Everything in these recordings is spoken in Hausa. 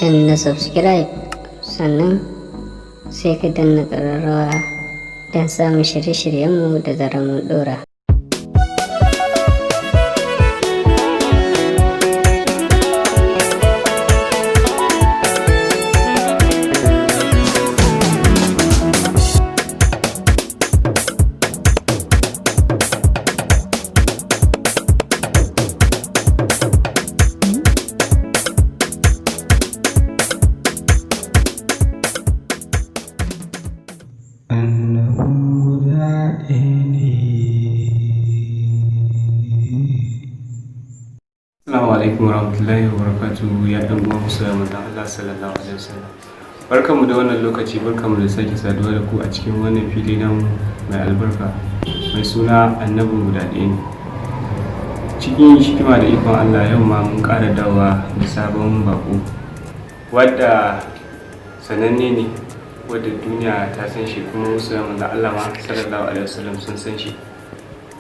Danna subscribe, sannan sai ka danna ƙararrawa don samun shirye-shiryenmu da zarar mun ɗora. Annabin guda ɗaya ne. Assalamu alaikum warahmatullahi wabarakatuh, ya ɗan uwa musulman manzon Allah sallallahu alaihi wasallam. Barkanmu da wannan lokaci, barkanmu da sake saduwa da ku a cikin wannan fili namu mai albarka mai suna Annabin Guda Ɗaya Ne. Cikin hikima da ikon Allah, yau ma mun ƙara dawowa da sabon baƙo wadda sananne ne, wadda duniya ta san shi, kuma musulman manzon Allah ma sallallahu alaihi wasallam sun san shi,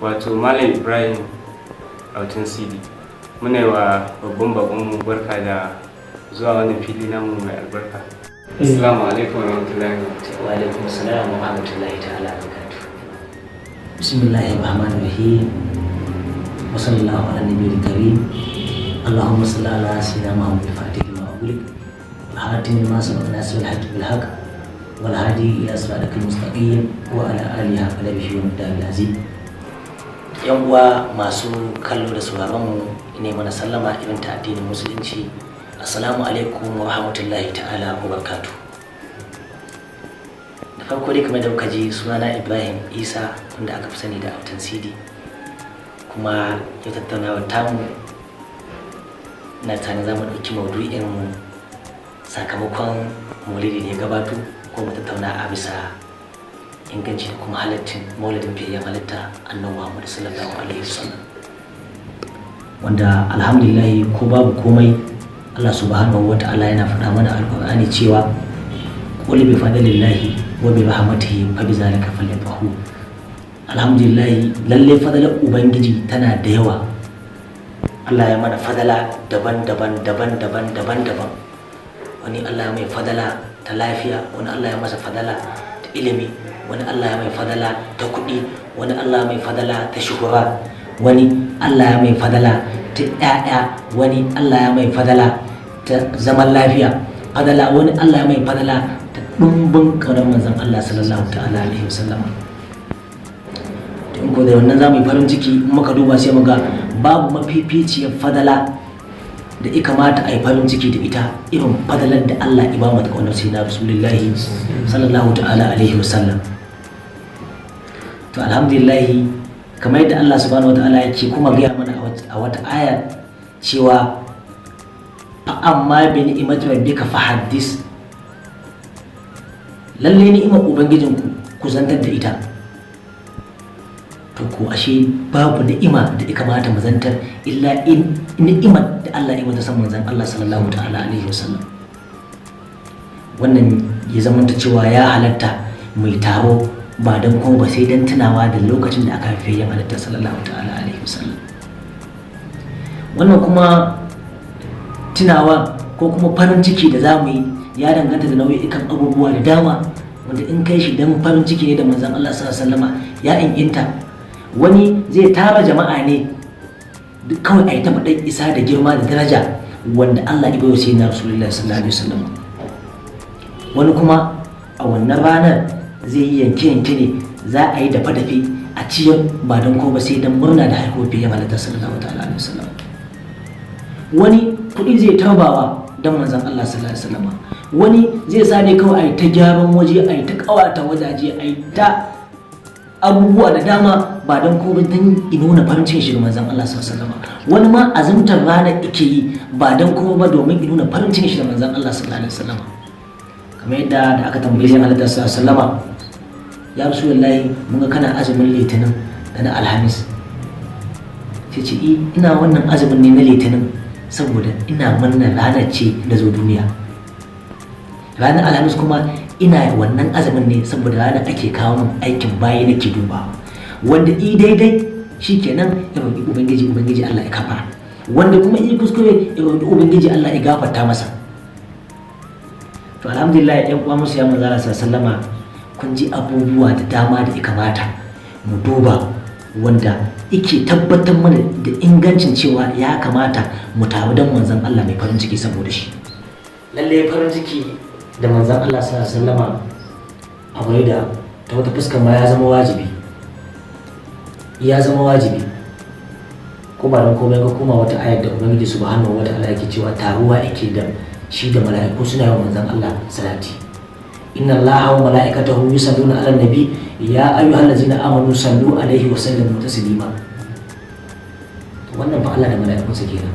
wato Malam Ibrahim Autan Sidi. Muna yi wa babban baƙonmu barka da zuwa wannan fili namu mai albarka. Assalamu alaikum warahmatullahi wabarakatuh. Wa alaikum salam wa rahmatullahi ta'ala wa barakatuh. Bismillahir rahmanir rahim. Wa sallallahu ala nabiyil karim. Allahumma salli ala sayyidina Muhammad al-Fatih lima ughliq, wal hatim lima sabaqa, nasir al-haqq bil haqq, wal hadi ila siratikal mustaqim, wa ala alihi haqqa qadrihi wa miqdaril azim. Yan uwa masu kallo da sauraron mu, ne mana sallama irin ta addinin Musulunci: assalamu alaikum wa rahmatullahi ta'ala wa barakatuh. Da farko dai, kamar da kuka ji, sunana Ibrahim Isa, wanda aka fi sani da Autan Sidi. Kuma yau tattaunawar tamu na tare za mu ɗauki maudu'in sakamakon maulidi da ya gabato, ko mu tattauna a bisa inganci da kuma halaccin maulidin fiyayyen halitta Annabi Muhammad sallallahu alaihi wasallam, wanda alhamdulillah, ko babu komai, Allah subhanahu wa ta'ala yana faɗa mana Alƙur'ani cewa: qul bi fadlillahi wa bi rahmatihi fa bi zalika falyafrahu. Alhamdulillah, lalle fadalar Ubangiji tana da yawa. Allah ya mana fadala daban-daban, daban-daban, daban-daban. Wani Allah ya mai fadala ta lafiya, wani Allah ya masa fadala ta ilimi, wani Allah ya mai fadala ta kuɗi, wani Allah ya mai fadala ta shuhura, wani Allah ya mai fadala ta ƴaƴa, wani Allah ya mai fadala ta zaman lafiya, fadala, wani Allah ya mai fadala ta ɗumbin ƙaunar manzon Allah sallallahu ta'ala alaihi wasallama. To, in ko da wannan za mu yi farin ciki, in muka duba sai mu ga babu mafificiyar fadala da ya kamata a yi farin ciki da ita irin fadalar da Allah ya ba mu ta ƙaunar Sayyidina Rasulullahi sallallahu ta'ala alaihi wasallam. To, alhamdulillah, kamar yadda Allah subhanahu wa ta'ala yake kuma gaya mana a wata aya cewa: fa amma bi ni'imati rabbika fa haddis. Lalle ni'imar Ubangijinku ku zantar da ita. To, ko ashe babu ni'ima da ya kamata mu zantar illa in ni'imar da Allah ya mata san manzon Allah sallallahu ta'ala alaihi wasallam. Wannan ya zamanta cewa ya halatta mai taro ba don kuma ba sai don tunawa da lokacin da aka haife yin halitta sallallahu ta'ala alaihi wasallam. Wannan kuma tunawa ko kuma farin ciki da za mu yi ya danganta da nau'ikan abubuwa da dama, wanda in kai shi don farin ciki ne da manzon Allah sallallahu alaihi wasallama, ya inginta. Wani zai tara jama'a ne duk kawai a yi ta faɗin isa da girma da daraja wanda Allah ya bai wa Sayyidina Rasulullahi sallallahu alaihi wasallam. Wani kuma a wannan ranar zai yi yanke-yanke ne, za a yi dafe-dafe a ciyar, ba don ko ba sai don murna da haihuwar fiyayyen halitta sallallahu ta'ala alaihi wasallam. Wani kuɗi zai tabawa don manzon Allah sallallahu alaihi wasallam. Wani zai sa ne kawai a yi ta gyaran waje, a yi ta ƙawata wajaje, a yi ta abubuwa da dama, ba don ko ba don nuna farin cikin shi ga manzon Allah sallallahu alaihi wasallam. Wani ma azumtar ranar ike yi, ba don kuma ba domin nuna farin cikin shi da manzon Allah sallallahu alaihi wasallam. Kamar yadda da aka tambaye shi halittar sallallahu alaihi wasallama: ya Rasulullahi, mun ga kana azumin Litinin da na Alhamis. Sai ce: ina wannan azumin ne na Litinin saboda ina murna ranar ce da zo duniya. Ranar Alhamis kuma ina wannan azumin ne saboda ranar ake kawo min aikin bayi nake duba. Wanda i daidai shikenan, ya roƙi Ubangiji, Ubangiji Allah ya kafara. Wanda kuma i kuskure, ya roƙi Ubangiji, Allah ya gafarta masa. To alhamdulillah, yan uwa musu ya manzala sallama, kun ji abubuwa da dama da ya kamata mu duba wanda yake tabbatar mana da ingancin cewa ya kamata mu taru don manzon Allah mai farin ciki saboda shi. Lalle farin ciki da manzon Allah sallallahu alaihi wasallama abu ne da ta wata fuskar ma ya zama wajibi, ya zama wajibi. Ko ba don komai ga koma wata ayar da Ubangiji subhanahu wa ta'ala yake cewa taruwa yake da shi da mala'iku suna yawan manzon Allah salati. Inna Allaha wa mala'ikatahu yusalluna 'alan nabi ya ayyuhallazina amanu sallu alaihi wa sallimu taslima. To wannan fa Allah da mala'ikunsa kenan.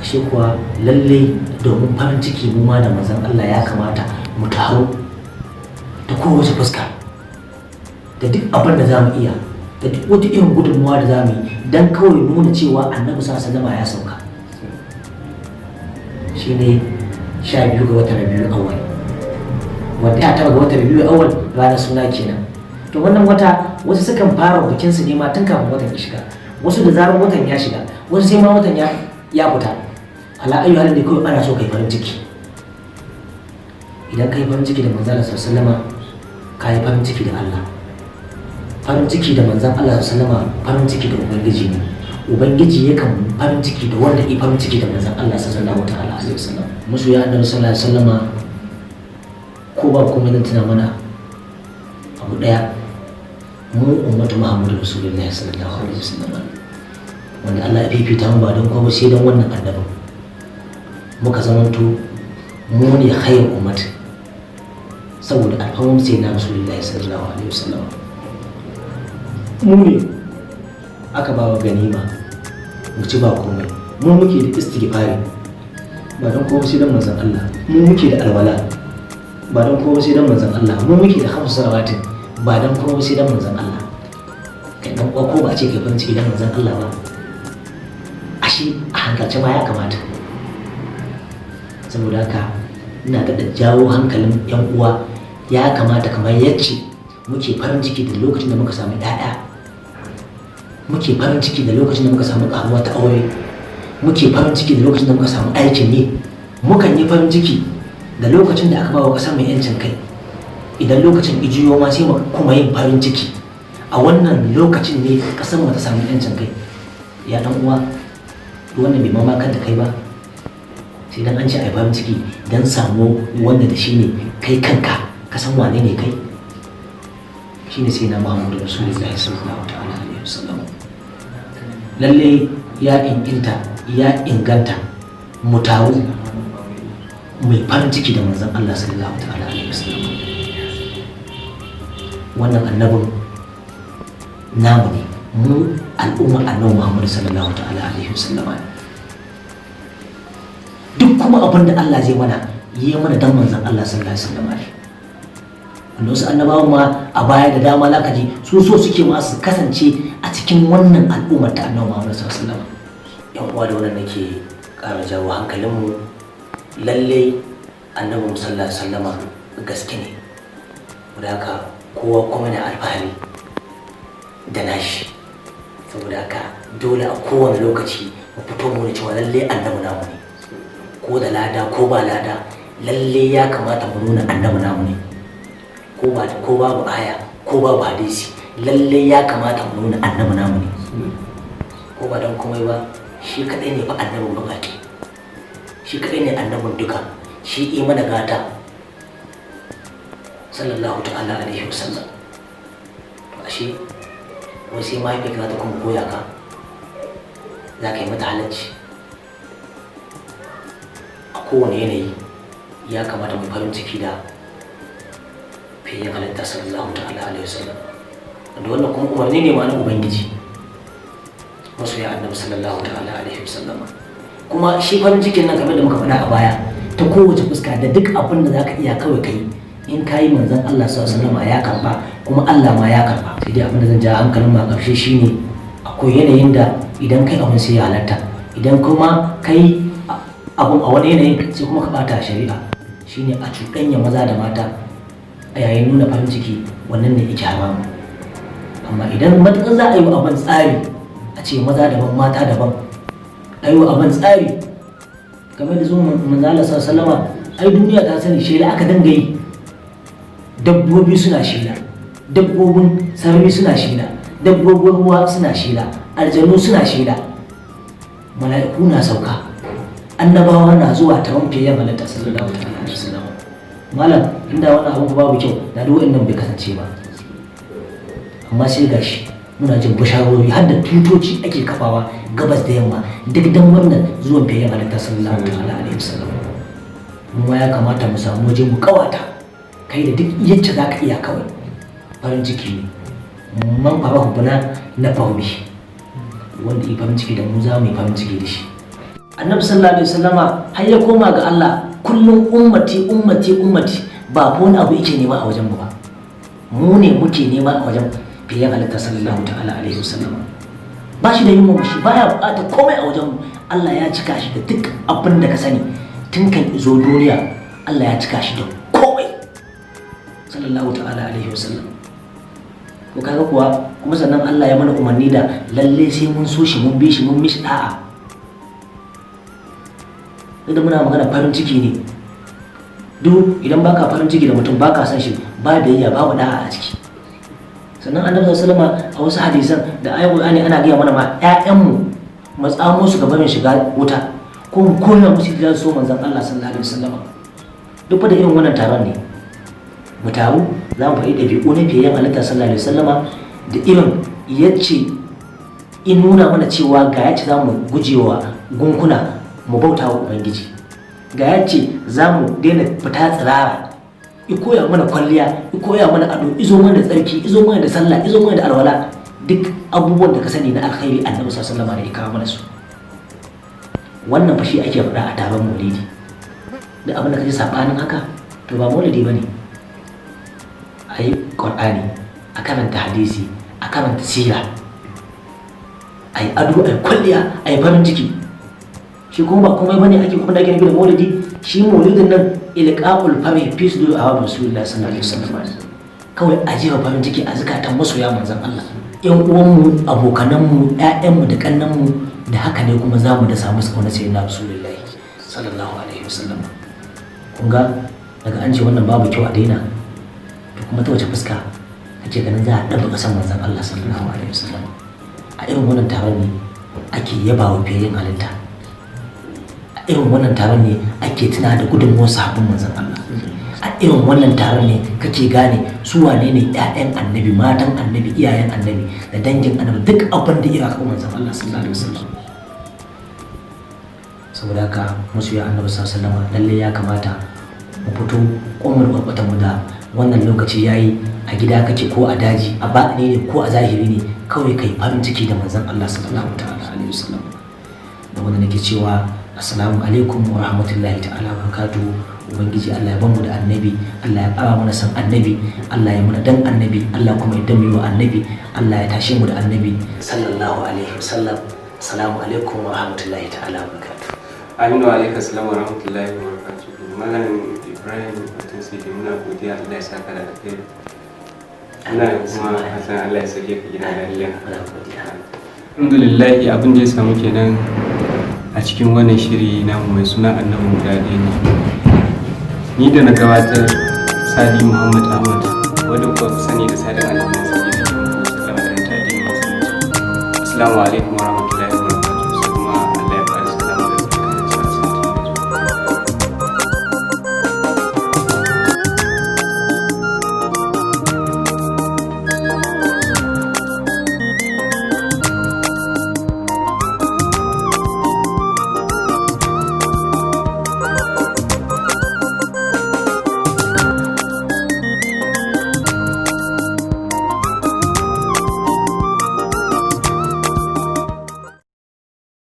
Ashe kuwa lalle domin farin ciki mu ma da manzon Allah ya kamata mu taru ta kowace fuska da duk abin da za mu iya, da duk wata irin gudunmuwa da za mu yi don kawai nuna cewa Annabi sallallahu alaihi ya sauka. Shine 12 ga watan Rabiul Awwal, wanda 19 ga watan Rabiul Awwal ranar suna kenan. To wannan wata wasu sukan fara bikin su ne ma tun kafin watan ya shiga, wasu da zarar watan ya shiga, wasu sai ma watan ya fita. Ala ayyu halin da kawai ana so kai farin ciki. Idan kai farin ciki da manzon Allah sallallahu alaihi, ka yi farin ciki da Allah. Farin ciki da manzon Allah sallallahu alaihi, farin ciki da Ubangiji ne. Ubangiji yakan farin ciki da wanda ya farin ciki da manzon Allah sallallahu ta'ala alaihi wasallam. Musu ya Annabi sallallahu alaihi wasallama, ko ba komai zan tuna mana abu daya: mu ummatu Muhammadu Rasulullahi sallallahu alaihi wasallam, wanda Allah ya fifita mu ba don komai sai don wannan annabin, muka zamanto mu ne khairu ummat saboda alfarmar sai na Rasulullahi sallallahu alaihi wasallam. Mu ne aka ba wa ganima mu ci ba komai. Mu muke da istighfari ba don komai sai don manzon Allah. Mu muke da alwala ba don komai sai don manzon Allah. Mu muke da khamsu salawatin ba don komai sai don manzon Allah. Kai dan uwa, ko ba a ce kai farin ciki don manzon Allah ba, ashe a hankalce ma ya kamata. Saboda haka ina daɗa jawo hankalin yan uwa, ya kamata kamar yacce muke farin ciki da lokacin da muka samu 'ya'ya, muke farin ciki da lokacin da muka samu ƙaruwa ta aure, muke farin ciki da lokacin da muka samu aikin yi, mukan yi farin ciki da lokacin da aka ba wa ƙasar mai 'yancin kai. Idan lokacin ijiyo ma sai mu kuma yin farin ciki a wannan lokacin ne ƙasar mu ta samu 'yancin kai. Ya dan uwa, wannan bai mama kanta kai ba, sai dan an ce ai farin ciki dan samu wanda da shi ne kai kanka ka san wane ne kai. Shine sai na Muhammadu Rasulullahi sallallahu ta'ala alaihi wasallam. Lalle ya inganta, ya inganta mu taru mai farin ciki da manzon Allah sallallahu ta'ala alaihi wasallam. Wannan annabin namu ne, mu al'umma Annabi Muhammadu sallallahu ta'ala alaihi wasallam. Duk kuma abin da Allah zai mana, yi mana dan manzon Allah sallallahu alaihi wasallam ne. Wanda wasu annabawan ma a baya da dama zaka ji su so suke ma su kasance a cikin wannan al'ummar ta Annabi Muhammad sallallahu alaihi wasallam. Yan uwa, da wannan nake ƙara jawo hankalinmu, lalle Annabi sallallahu alaihi wasallama gaske ne. Saboda haka kowa kuma na alfahari da nashi. Saboda haka dole a kowane lokaci mu fito mu cewa lalle Annabi namu ne, ko da lada ko ba lada. Lalle ya kamata mu nuna Annabi namu ne, ko ba ko babu aya ko babu hadisi. Lalle ya kamata mu nuna Annabi namu ne, ko ba don komai ba, shi kadai ne fa annabin baƙaƙe, shi kadai ne annabin duka, shi yi mana gata sallallahu ta'ala alaihi wasallam. To ashe wai sai mahaifiyarka za ta kuma goya ka, za ka yi mata halacci. A kowane yanayi ya kamata mu farin ciki da fiye halitta sallallahu ta'ala alaihi wasallam, wanda wannan kuma umarni ne ma na Ubangiji. Masoya Annabi sallallahu ta'ala alaihi wasallam, kuma shi farin cikin nan, kamar da muka faɗa a baya, ta kowace fuska da duk abin da zaka iya kawai kai, in kayi, manzon Allah sallallahu alaihi wasallam ya karba, kuma Allah ma ya karba. Sai dai abin da zan ja hankalin mu a ƙarshe shine akwai yanayin da idan kai abin sai ya halatta, idan kuma kai abun a wani yanayin sai kuma ka bata shari'a, shine a cuɗanya maza da mata a yayin nuna farin ciki. Wannan ne yake haramu. Amma idan matuƙar za a yi wa abin tsari, a ce maza daban, mata daban, a yi wa abin tsari kamar da zuwa manzo Allah sallama Ai duniya ta sani, shela aka dinga yi. Dabbobi suna shela, dabbobin sarari suna shela, dabbobin ruwa suna shela, aljanu suna shela, mala'iku na sauka, annabawa na zuwa taron fiyayyen halitta sallallahu alaihi wasallam. Malam, inda wannan abu babu kyau da duk wannan bai kasance ba. Amma sai gashi muna jin bisharori, har da tutoci ake kafawa gabas da yamma, duk dan wannan zuwan fiyayyen halitta sallallahu alaihi wasallam. Mu ma ya kamata mu samu waje mu kawata kai da duk yacce za ka iya. Kawai farin ciki ne. Man farahu bina na fahimi, wanda yi farin ciki da mu, za mu yi farin ciki da shi. Annabi sallallahu alaihi wasallama har ya koma ga Allah, kullum ummati, ummati, ummati. Ba ko wani abu yake nema a wajen mu ba, mu ne muke nema a wajen fiye halitta sallallahu ta'ala alaihi wasallama. Ba shi da yunwa, shi baya bukatar komai a wajen mu. Allah ya cika shi da duk abin da ka sani. Tun kan izo duniya Allah ya cika shi da komai sallallahu ta'ala alaihi wasallam. Ko kaga kuwa, kuma sannan Allah ya mana umarni da lalle sai mun so shi, mun bi shi, mun mishi da'a. Da muna magana farin ciki ne, duk idan baka farin ciki da mutum, baka san shi, ba biyayya, babu da'a a ciki. Sannan Annabi sallallahu alaihi wasallam a wasu hadisan da ayoyin Qur'ani ana gaya mana ma ƴaƴanmu mu tsamo su gaba mai shiga wuta, ko mu koya musu da so manzon Allah sallallahu alaihi wasallam. Duk fa da irin wannan taron ne mu taru, za mu faɗi ɗabi'u na fiyayyen halitta sallallahu alaihi wasallama, da irin yacce in nuna mana cewa ga yace za mu gujewa gunkuna, mu bauta wa Ubangiji, ga yace za mu daina fita tsirara, i koya mana kwalliya, i koya mana ado, izo mana da tsarki, izo mana da sallah, izo mana da alwala. Duk abubuwan da ka sani na alkhairi, Annabi sallallahu alaihi wasallam ya kawo mana su. Wannan fa shi ake faɗa a taron maulidi. Da abin da kaji sabanin haka, to ba maulidi bane. A yi Qur'ani, a karanta hadisi, a karanta sira, a yi ado, a yi kwalliya, a yi farin ciki. Shi kuma ba komai bane ake kuma da ake nufi da maulidi. Shi maulidin nan ilqa'ul farhi fi sudur ahbab Rasulullah sallallahu alaihi wasallam. Kawai a jefa farin ciki a zukatan masoya manzon Allah, yan uwanmu, abokananmu, ƴaƴanmu da kannanmu. Da haka ne kuma za mu da samu ƙaunar sayyidina Rasulullahi sallallahu alaihi wasallam. Kun ga daga an ce wannan babu kyau, a daina, to kuma ta wace fuska kake ganin za a ɗabbaka son manzon Allah sallallahu alaihi wasallam? A irin wannan taron ne ake yaba wa fiyayyen halitta. A irin wannan taron ne ake tuna da gudunmuwar sahabban manzon Allah. A irin wannan taron ne kake gane su wane ne ƴaƴan Annabi, matan Annabi, iyayen Annabi da dangin Annabi, duk abin da iya kawo manzon Allah sallallahu alaihi wasallam. Saboda haka, masoya Annabi sallallahu alaihi wasallam, lalle ya kamata mu fito kwanmu da kwarkwatan mu da wannan lokaci yayi. A gida kake ko a daji, a baɗini ne ko a zahiri ne, kawai kai farin ciki da manzon Allah sallallahu ta'ala alaihi wasallam. Da wanda nake cewa assalamu alaikum wa rahmatullahi ta'ala wa barakatuhu. Ubangiji Allah ya bamu da Annabi, Allah ya ƙara mana san Annabi, Allah ya mana dan Annabi, Allah kuma ya damu wa Annabi, Allah ya tashe mu da Annabi sallallahu alaihi wasallam. Assalamu alaikum wa rahmatullahi ta'ala wa barakatuhu. Aminu, alaika salam wa rahmatullahi wa barakatuhu. Malam Ibrahim Mutum Sidi, muna godiya, Allah ya saka da alkhairi. Muna kuma fatan Allah ya sauke ka gida lafiya. Muna godiya. Alhamdulillah, abin da ya samu kenan a cikin wannan shiri namu mai suna Annabi Guda Ɗaya Ne. Ni da na gabatar, Sadi Muhammad Ahmad, wadda kuka fi sani da Sadin Alhaji Sadi, da ke muku sallama da ta addinin Musulunci. Assalamu alaikum wa rahmatullahi.